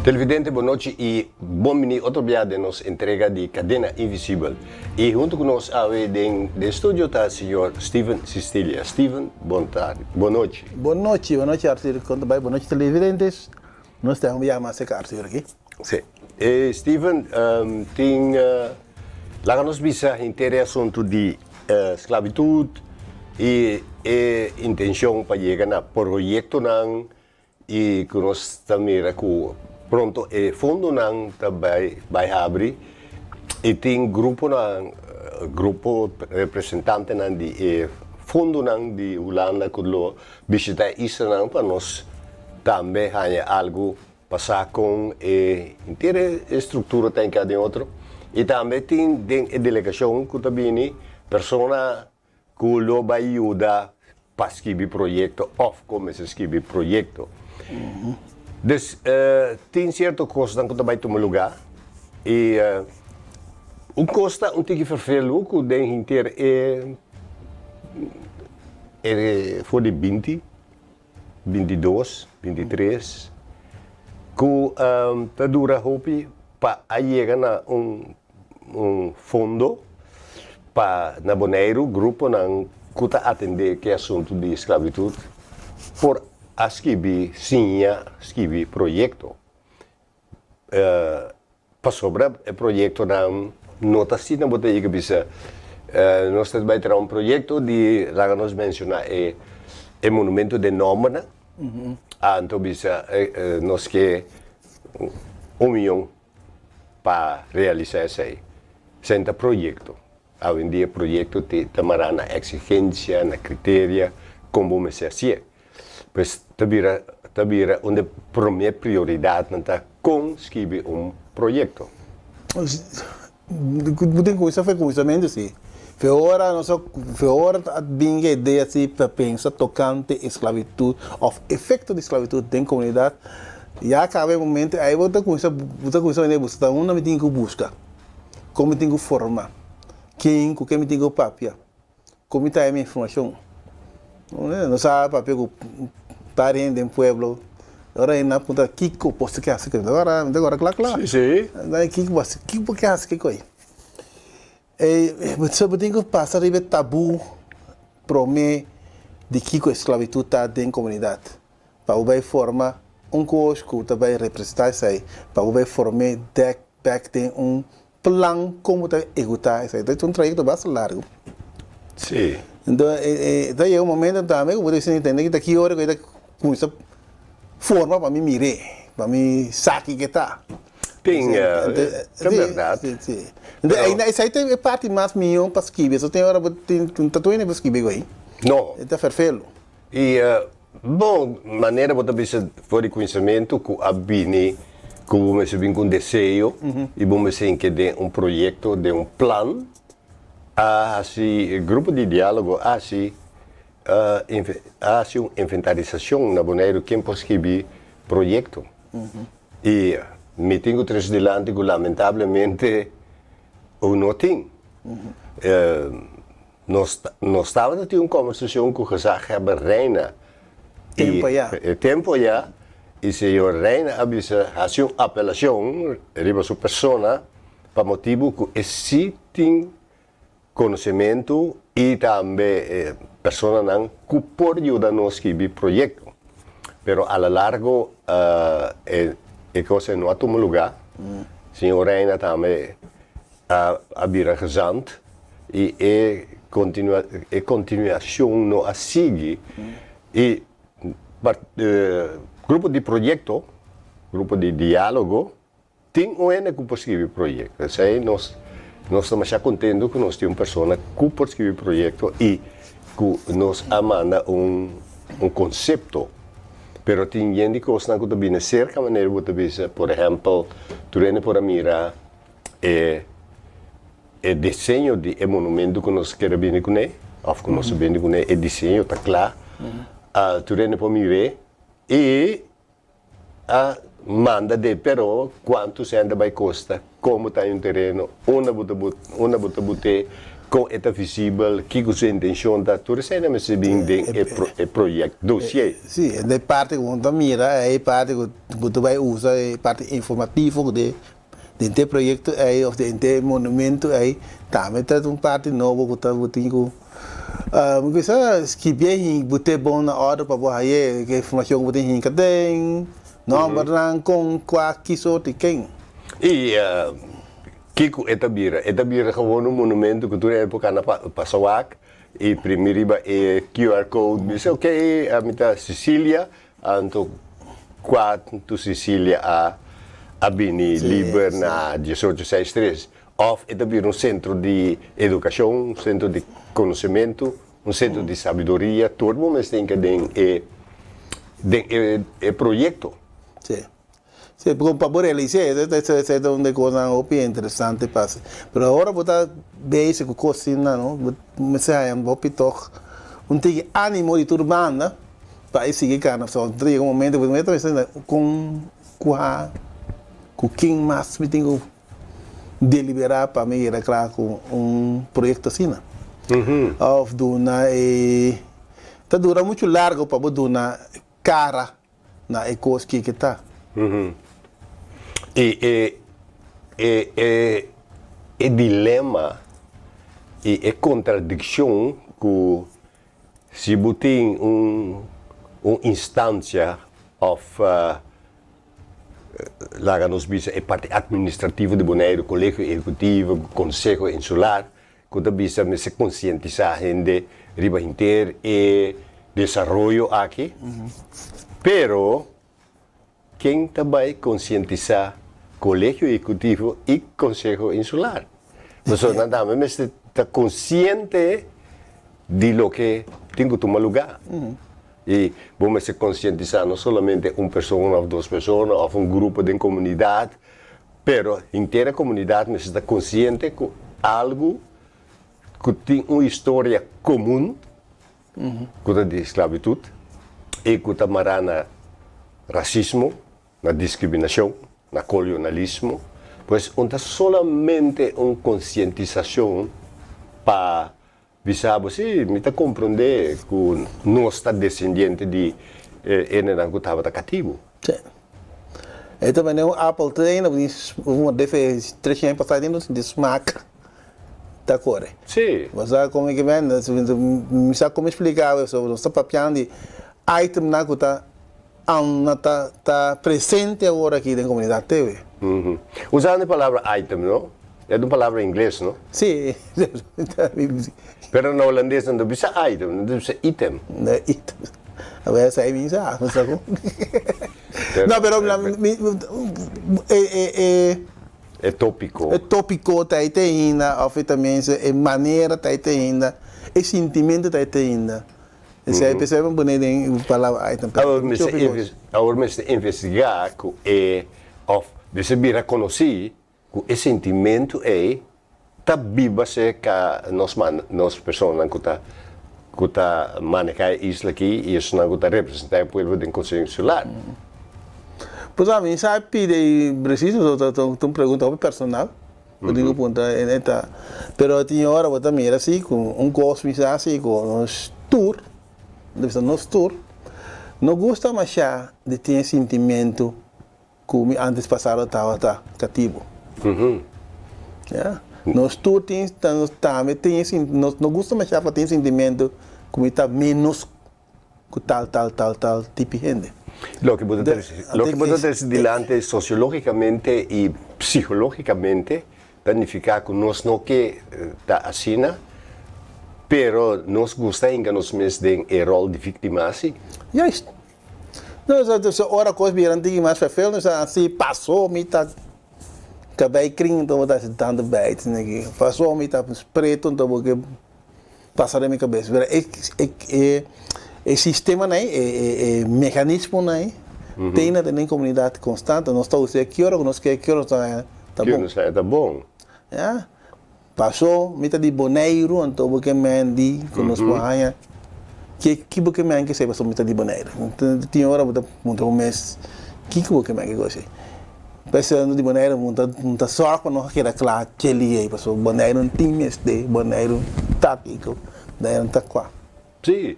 Televidente, bon nochi i bon bini otro bia den nos entrega di Cadena Invisibel. I huntu ku nos awe den den studio ta señor Steven Sistilia. Steven, bon tardi, bon nochi. Bon nochi, bon nochi Arthur, kon ta bai? Bon nochi televidentes. Nos ta un bia mas serka Arthur aki. Sí. E Steven, tin laga nos bisa henter e asuntu di sklabitut i e intenshon pa yega na proyektonan i ku nos ta mira ku pronto e fondonan ta bai bai habri i tin gruponan, grupo representantenan di e fondonan di Hulanda ku lo bishita e islanan pa nos tambe haña algu pa sa kon e henter e struktura ta hinká den otro i tambe tin den e delegashon ku ta bini persona ku lo bai yuda pa skibi proyekto òf kon mester skibi proyekto. Dus tin sierto kosnan ku ta bai tuma lugá i un kos ta un tiki ferfelu ku den henter e e for di binti, 22, 23 ku ta dura hopi pa a yega na un un fondo pa na Boneiru gruponan ku ta atendé ku e asuntu di sklabitut por a skibi siña skibi proyekto. Pasobra e proyektonan no ta asina bo ta yega bisa nos ta bai traha un proyekto di laga nos menshoná e e monumento den nòmbernan anto bisa nos ke un miyon pa realisá esei. Esei ta proyekto. Awendia proyekto ta mará na eksigensia, na kriteria kon bo mester hasié. Pues ta bira ta bira un de promé prioridatnan ta kon skibi un proyekto. Bo tin kuminsá for e kuminsamentu si. Fe ora nos a fe ora ta bin e idea si pa pensa tokante esklabitut òf efekto di esklabitut den komunidat, ya kaba e momento ei bo ta kuminsá bo ta kuminsá wende buska ta unda mi tin ku buska, kon mi tin ku forma, ken ku ken mi tin ku papia. Con mi trae mi informacion? No sa papia cu par hende den pueblo. Ora hende a puntra kico boso ke haci cu mi ta mi ta gora cla cla. Si si. Kico bo haci kico bo ke haci kico ey. So bo tin cu pasa riba e tabu prome di kico esclavitud ta den comunidad. Pa bo bay forma un cos cu ta bay representa esey, pa bo bay forme dek bek den un Plan kon bo ta ehekutá esei ta un trayekto basta largu. Sí. Enton e ta yega un momento tambe ku bo ta sinti tende ki ta ki ora ku e ta kuminsá forma pa mi mir'é, pa mi sa kiko e ta. Tin, ta bèrdat. Sí, sí. Enton ei esei ta e parti mas mihó pa skibi. So tin ora bo tin ta tur hende por skibi ku ei. No. E ta ferfelu. I Bon, manera bo ta bisa for di kuminsamentu ku a bini ku bo mester bin ku un deseo i bo mester hinke den un proyekto, den un plan, a hasi e grupo di diálogo a hasi a hasi un inventarisashon na Boneiru ken por skibi proyekto. I mi tin ku trese dilanti ku lamentablemente un no tin. Nos nos tabata tin un kombersashon ku gezaghebber Reina i Tempo ya. e tempo ya i señor Reina a bisa hasi un apelashon riba su persona pa motibu ku e si tin konosementu i tambe personanan ku por yuda nos skibi proyekto. Pero a la largo e e kos ei no a tuma lugá. Señor Reina tambe a a bira gezant i e continua e continuacion no a sigui i grupo di proyecto, grupo di dialogo tin un hende cu por scribi proyecto esey nos nos ta masha contento cu nos tin un persona cu por scribi proyecto i cu nos a manda un un concepto pero tin yen di cosnan cu ta bini cerca manera bo ta bisa por ehempel tur hende por a mira E e diseño di e monumento ku nos kere bini kuné òf ku nos a bini kuné, e diseño ta kla. Tur hende por mir'é i a manda de pero kuantu sèn ta bai kosta, komo ta un tereno, unda bo ta unda bo ta but'é, Kon e ta visibel, kiko su intenshon ta, tur esei mester bin den e proyekto, dossier. Sí, e parti ku bo ta mira, e parti ku bo ta bai usa, e parti informativo ku den e proyekto ei òf den e monumento ei, tambe ta un parti nobo ku ta bo tin ku mi bisa skibié i bot'é bon na òrdu pa bo hañ'é e informashon ku bo tin hinka den, nòmbernan, kon, kua, ki sorto i ken. I Kiko e ta bira? E ta bira gewoon un monumento ku tur hende por kana pasa wak i primi riba e QR code bisa ok ami ta Sicilia anto kuantu Sicilia a a bini liber na diesocho seis tres òf e ta bira un sentro di edukashon, un sentro di konosementu, un sentro di sabiduria tur bo mester hinka den e den e proyekto. Sí, porque pa bo realis'é, esei ta un di e kosnan hopi interesante pa hasi. Pero ora bo ta bezig ku kos asina, no, bo mester haña hopi tòg un tiki ánimo di tur banda pa e sigui kana. So, ta yega un momento ku bo ta pensa kon kua ku kin mas mi tin ku deliberá pa mi yega kla ku un proyekto asina. Òf duna e, ta dura muchu largu pa bo duna kara na e kos ki ke ta. I e e e e dilema i e kontradikshon ku si bo tin un un instansia òf laga nos bisa e parti atministrativo di Boneiru, Kolegio Ehekutivo, Konseho Insular, Ku ta bisa mester konsientisá hende riba henter e desaroyo aki, pero ken ta bai konsientisá Kolegio Ehekutivo i Konseho Insular? Pasobra nan tambe mester ta konsiente di loke tin ku tuma lugá. I bo mester konsientisá no solamente un persona òf dos persona òf un grupo den komunidat, Pero henter e komunidat mester ta konsiente ku algu ku tin un historia komun ku ta di sklabitut i ku ta mará na rasismo, na diskriminashon, na kolionalismo. Pues un ta solamente un konsientisashon pa Bisa bo, Sí, mi ta komprondé ku nos ta desendiente di e hendenan ku tabata katibu. Sí. E ta manera un apel train, bo tin mordé fe tres aña pasá tin di smak ta kore. Sí. Bo sa kon e ke men, mi sa kon mi splika bo, nos ta papiando di itemnan ku ta Aun ta ta presente awor aki den komunidat tewe. Usando e palabra item no? E ta un palabra ingles no? Si. Pero na holandes nan ta bisa item, nan ta bisa item. Item. Awor esei mi sa, no sa kon. No pero mi e e e. E topiko. E topiko ta ei te ainda of e ta mense e manera ta ei te ainda, e sintimento ta ei te ainda. Esei p'esei bo pone den e palabra item. Awor mester awor mester investigá ku e òf mester bira konosí ku e sentimentu ei ta biba serka nos man nos personanan ku ta ku ta manehá e isla aki i esunnan ku ta representá e pueblo den Konseho Insular. Pues ami sa pidi presiso ta un pregunta hopi personal. Bo tin ku puntra e ta. Pero tin ora bo ta mira si ku un kos mi sa si ku nos tur, mi ta bisa nos tur, no gusta mashá di tin e sintimentu ku mi antes pasado tabata katibu. Ya. Nos tur tin, nos tambe tin e nos no gusta mashá pa tin e sintimentu ku mi ta ménos ku tal tal tal tal tipi hende. Loke bo ta trese, loke bo ta trese dilanti sosiológikamente i psikológikamente ta nifiká ku nos no ke ta asina, pero nos gusta hinka nos mes den e ròl di víktima asi. Juist. No, so ora kos bira un tiki mas vervelend, nos ta hasi pasó mi ta kabei krin enton bo ta hasi tantu bijt esaki, pasó mi ta pretu enton bo ke Pasa den mi kabes. Pero e e e sistemanan ei, e e e meganismonan ei, tin na den komunidat konstante. Nos ta usa e ki ora ku nos ke, ki ora nos ta haña ta bon. Ki ora nos haña ta bon. Ya. Pasó mi ta di Boneiru, anto bo ke men di ku nos por haña ke ki bo ke men ke esei pasobra mi ta di Boneiru. Tin ora bo ta puntra bo mes kiko bo ke men ke gosi. P'esei nos di Boneiru no ta no ta sòrg pa nos a keda kla djeli ei, pasobra Boneiru no tin mester, Boneiru ta kiko, Boneiru no ta kua. Sí,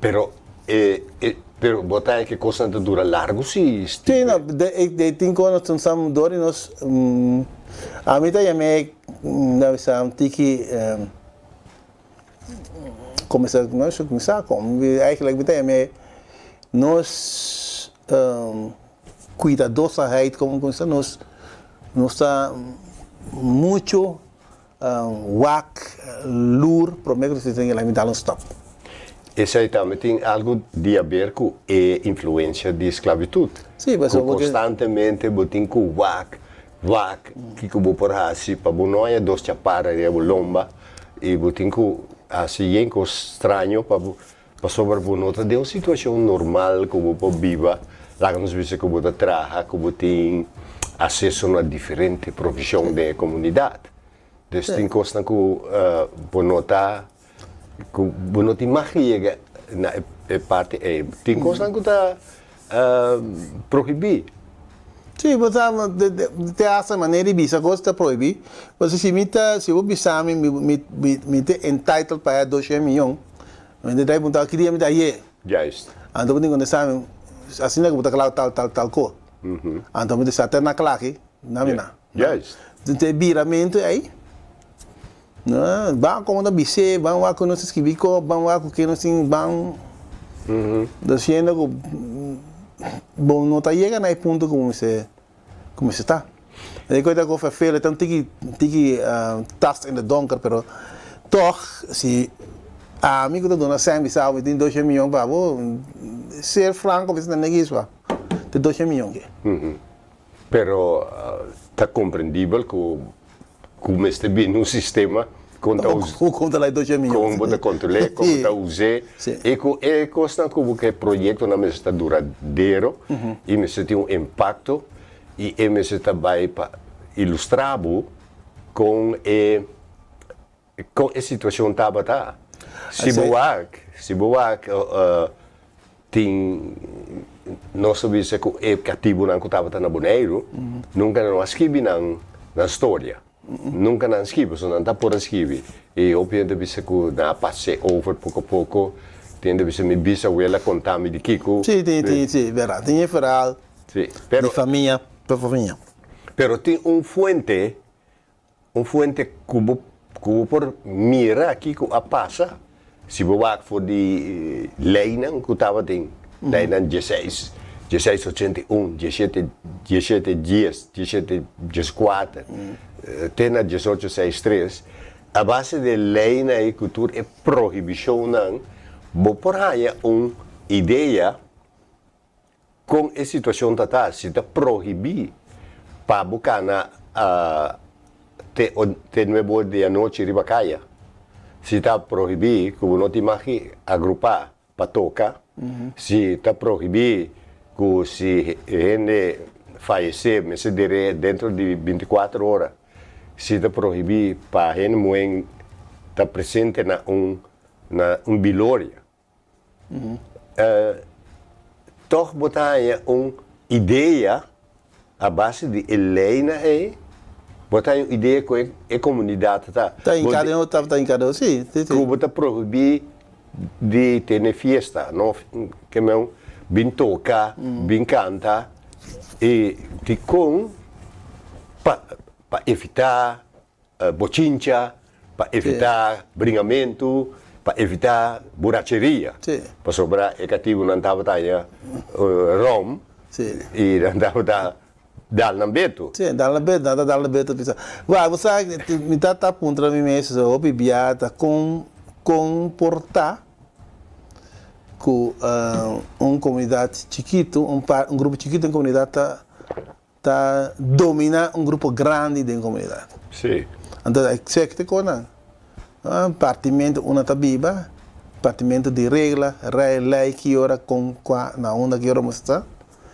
pero e e pero bo ta haña ku e kosnan ta dura largu si, Sí, Stipe? no, de e de tin kos nos ta sa dor di nos ami ta yam'é nan bisa un tiki Kuminsá no si kuminsá kon eigenlijk mi ta yam'é nos kuidadosaheid komo kuminsá nos nos ta mucho wak lur promé ku nos tin mi dal un stòp. Esei tambe tin algu di haber ku e influensia di sklabitut, Sí, ku pasobra bo ke. konstantemente bo tin ku wak Wak kiko bo por hasi pa bo no haña dos chapara riba bo lomba i bo tin ku hasi yen kos straño pa bo pasobra bo no ta den un situashon normal ku bo por biba. Laga nos bisa ku bo ta traha ku bo tin aseso na diferente provishon den e komunidat. Dus tin kosnan ku bo no ta ku bo no tin mag yega na e parti ei. Tin kosnan ku ta prohibí. Sí, bo sa, te hasta manera di bisa kos ta prohibí. Pasobra si mi ta, si bo bisa mi, mi, mi, mi ta entitled pa haya doshen miyon, mi ta dai punta ki dia mi ta haye. Juist. Anto bo tin kontestá mi, asina ku bo ta kla tal, tal, tal ko. Anto mi ta sa te na kla aki, na mi na. Juist. Te biramentu ei. No, ban como ta bis'é, ban wak ku nos ta skibi kop, ban wak ku ke nos tin, ban dosiendo ku bo no ta yega na e punto ku bo mester ku mester ta. E kos ta ku ferfeel, e ta un tiki tiki tast in de donker, pero tog si ami ku ta duna sèn bisa bo mi tin doshen miyon pa bo, ser franko mester ta negi isua, ta doshen miyon ke. Pero ta komprendibel ku ku mester bini un sistema kon ta us Ku kontrolá e doce miyon. Kon bo ta kontrol'é, kon bo ta us'é i ku e kosnan ku bo ke proyektonan mester ta duradero i mester tin un impakto i e mester ta bai pa ilustrá bo kon e Kon e situacion tabata? Si bo wak, si bo wak tin nos ta bisa ku e katibunan ku tabata na Boneiru nunka nan no a skibi nan nan storia. Nunka nan skibi, pasobra nan ta por a skibi. I hopi hende ta bisa ku nan a pas'é over poko poko. Tin hende ta bisa mi bisawela konta mi di kiko. Sí, tin, tin, sí, bèrdat. Tin e verhaal di famia pa famia. Pero tin un fuente Un fuente ku bo ku bo por mira kiko a pasa si bo wak for di leinan ku tabatin, leinan dieseis, dieseis ochenta i un, dieshete, dieshete dies, dieshete dieskuater, te na diesocho seis tres, a base di e leinan ei ku tur e prohibishonnan bo por haña un idea Kon e situashon ta ta si ta prohibí pa bo kana te te nuebe or di anochi riba kaya? Si ta prohibí ku bo no tin mag agrupá pa toka? Si ta prohibí ku si hende fayesé mester der'é dentro di binti kuater ora? Si ta prohibí pa hende muhé ta presente na un na un biloria? Tòg bo ta haña un idea a base di e leinan ei, bo ta haña un idea ku e komunidat ta. Ta hinká den otro, ta hinká den otro, si, si, si. Ku bo ta prohibí di tene fiesta, no? Ke men bin toka, bin kanta i dikon pa pa evitá bochincha, pa evitá bringamentu, pa evitá buracheria. Pasobra e katibunan tabata haña rom i nan tabata dal nan betu. Sí, dal nan betu, nan ta dal nan betu pisa. Wak, bo sa, mi ta ta puntra mi mes, hopi bia ta kon kon por ta ku un komunidat chikitu, un un grupo chikitu den komunidat ta Ta domina un grupo grandi den comunidad. Sí. Anto e sekte con nan. Partimento una ta biba, partimento di regla, rei, lei, ki ora, con, cua, na unda, ki ora mester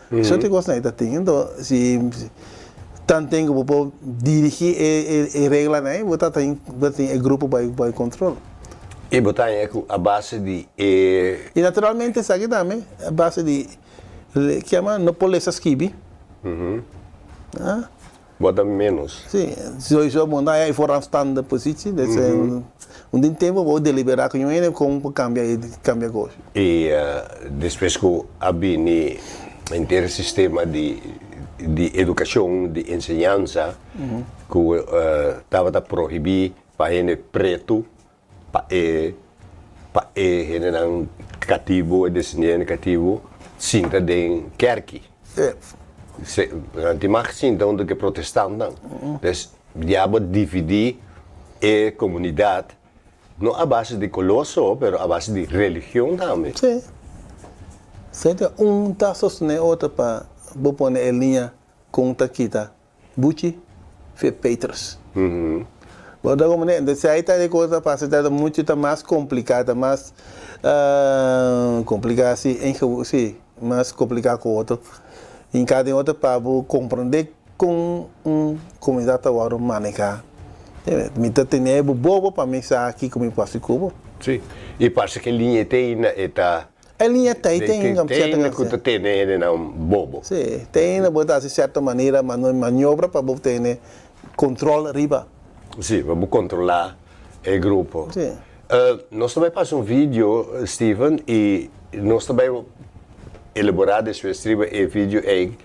ta. Soort di cosnan ei ta tin. Anto si tanten cu bo por dirigi e e reglanan ei, bo ta tin bo ta tin e grupo bai bai control. I bo ta haña cu a base di e. I naturalmente esaki tambe a base di. Kiama no por lesa skibi. Bo ta ménos. Sí, sowieso bo no ta haya e vooraanstaande positie, dus un tin tempo bo deliberá ku ñoene kon pa kambia e kambia kos. I despues ku a bini henter e sistema di di edukashon, di enseñansa ku tabata prohibí pa hende pretu pa e pa e hendenan katibu, e desendiente katibu sinta den kerki. Se, nan tin mag sinta huntu ku e protestantnan. Dus diabel dividí e komunidat no a base di koló so, pero a base di religion tambe. Sí. Sente un ta sostené otro pa bo pone e liña kon ta kita Buchi fe Petrus. Bo ta comprende? Entonces ahí ta e cosa pasa ta mucho ta mas complica ta mas complica si ingewo si mas complica cu otro hinca den otro pa bo comprende con un comunidad ta wordo maneha. Mi ta tene bo bobo pa mi sa kico mi por haci cu bo. Si, y parce que liña te e ta E liña ta ei tin un sierto Te ku ta tene hendenan bobo. Sí, te hende bo ta hasi sierto manera, maniobra pa bo tene control riba. Sí, pa bo controla e grupo. Sí. Nos ta bai pasa un video, Steven, i nos ta bai elabora despues riba e video ei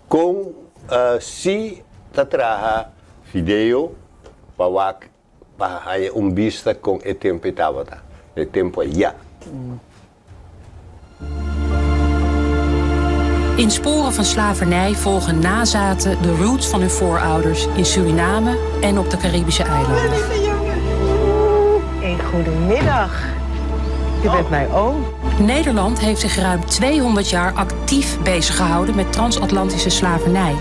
kon si ta traha video pa wak Pa haña un bista kon e tempu ei tabata, e tempu ayá. In Sporen van slavernij volgen nazaten de roots van hun voorouders in Suriname en op de Caribische eilanden. Een goedemiddag. U bent mijn oom. Nederland heeft zich ruim 200 jaar actief beziggehouden met transatlantische slavernij.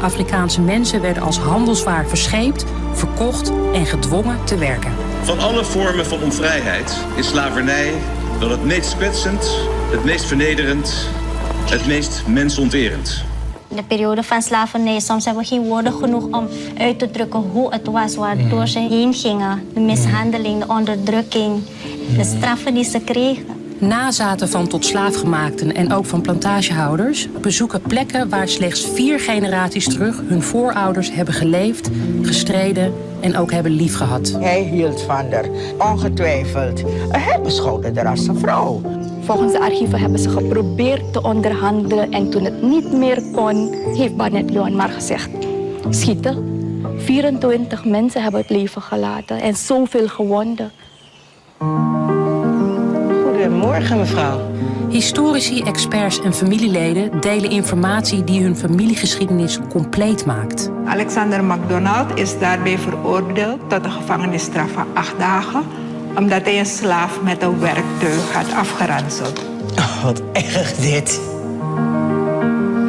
Afrikaanse mensen werden als handelswaar verscheept, verkocht en gedwongen te werken. Van alle vormen van onvrijheid is slavernij wel het meest kwetsend, het meest vernederend, het meest mensonterend. De periode van slavernij, soms hebben we geen woorden genoeg om uit te drukken hoe het was waardoor ze heen gingen. De mishandeling, de onderdrukking, de straffen die ze kregen. Nazaten van tot slaafgemaakten en ook van plantagehouders bezoeken plekken waar slechts vier generaties terug hun voorouders hebben geleefd, gestreden en ook hebben liefgehad. Hij hield van haar, ongetwijfeld. Hij beschouwde haar als een vrouw. Volgens de archieven hebben ze geprobeerd te onderhandelen en toen het niet meer kon, heeft Barnet Leon maar gezegd: schieten. 24 mensen hebben het leven gelaten en zoveel gewonden. Goedemorgen, mevrouw. Historici, experts en familieleden delen informatie die hun familiegeschiedenis compleet maakt. Alexander MacDonald is daarbij veroordeeld tot een gevangenisstraf van 8 dagen, omdat hij een slaaf met een werktuig had afgeranseld. Oh, wat erg dit.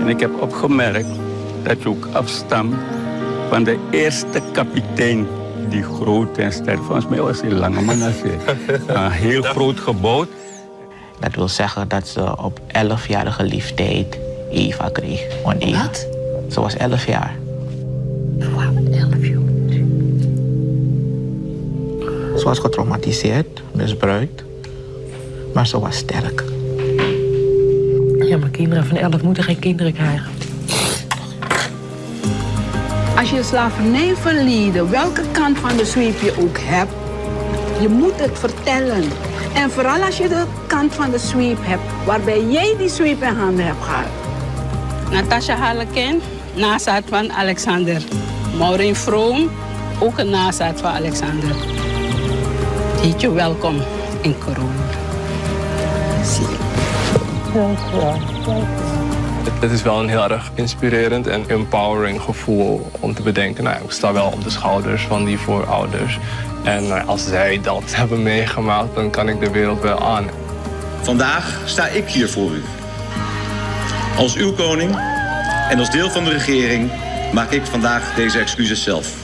En ik heb opgemerkt dat je ook afstamt van de eerste kapitein die groot en sterk. Volgens mij was hij lange man als je. Heel groot gebouwd. Dat wil zeggen dat ze op 11-jarige leeftijd Eva kreeg. Want Eva, Wat? Ze was 11 jaar. Wauw, 11 jaar. Ze was getraumatiseerd, misbruikt, maar ze was sterk. Ja, maar kinderen van 11 moeten geen kinderen krijgen. Als je slavernijverleden, welke kant van de zweep je ook hebt, je moet het vertellen. En vooral als je de kant van de zweep hebt waarbij jij die zweep in handen hebt gehad. Natasha Harlequin, nazaat van Alexander. Maureen Vroom, ook een nazaat van Alexander. Heet je welkom in Corona. Zie je. Dank je wel. Het is wel een heel erg inspirerend en empowering gevoel om te bedenken, nou ja, ik sta wel op de schouders van die voorouders. En als zij dat hebben meegemaakt, dan kan ik de wereld wel aan. Vandaag sta ik hier voor u. Als uw koning en als deel van de regering maak ik vandaag deze excuses zelf.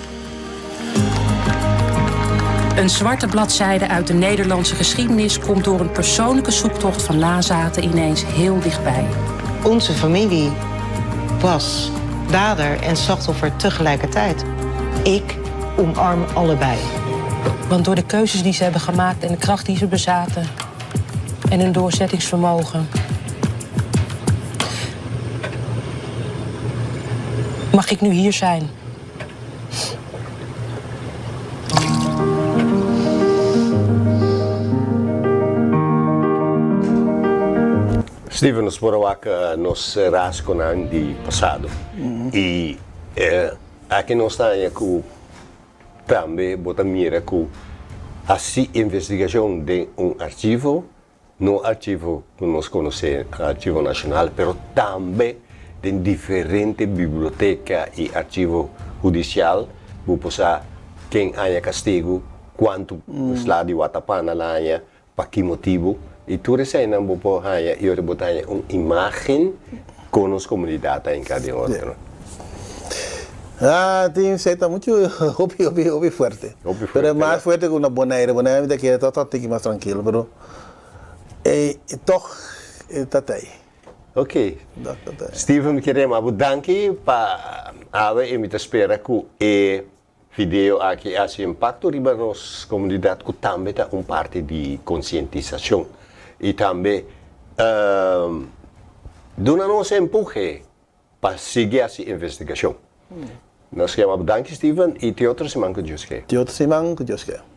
Een zwarte bladzijde uit de Nederlandse geschiedenis komt door een persoonlijke zoektocht van nazaten ineens heel dichtbij. Onze familie was dader en slachtoffer tegelijkertijd. Ik omarm allebei. Want door de keuzes die ze hebben gemaakt en de kracht die ze bezaten en hun doorzettingsvermogen. Mag ik nu hier zijn? Steven, nos por a wak nos rasgonan di pasado i aki nos ta haña ku tambe bo ta mira ku hasi investigashon den un archivo No archivo ku nos konosé, Archivo Nashonal, pero tambe den diferente biblioteka i archivo hudisial bo por sa ken haña kastigu, kuantu sla di watapana la haña, pa ki motibu, i tur eseinan bo por haña i ora bo ta haña un imágen kon nos komunidat ta hinká den otro. Ah, tin esei ta muchu hopi hopi hopi fuerte. Hopi fuerte. Pero mas fuerte ku na Bonaire. Bonaire mi ta kere ta ta tiki mas trankilo, pero e tog e ta ta ei. Ok. Tog ta ta ei. Steven mi kere yama bo danki pa awe i mi ta spera ku e video aki a hasi impakto riba nos komunidat ku tambe ta un parti di konsientisashon i tambe duna nos empuhe pa sigui hasi investigashon. Nos ke yama bo danki Steven i te otro siman ku Dios ke. Te otro siman ku Dios ke.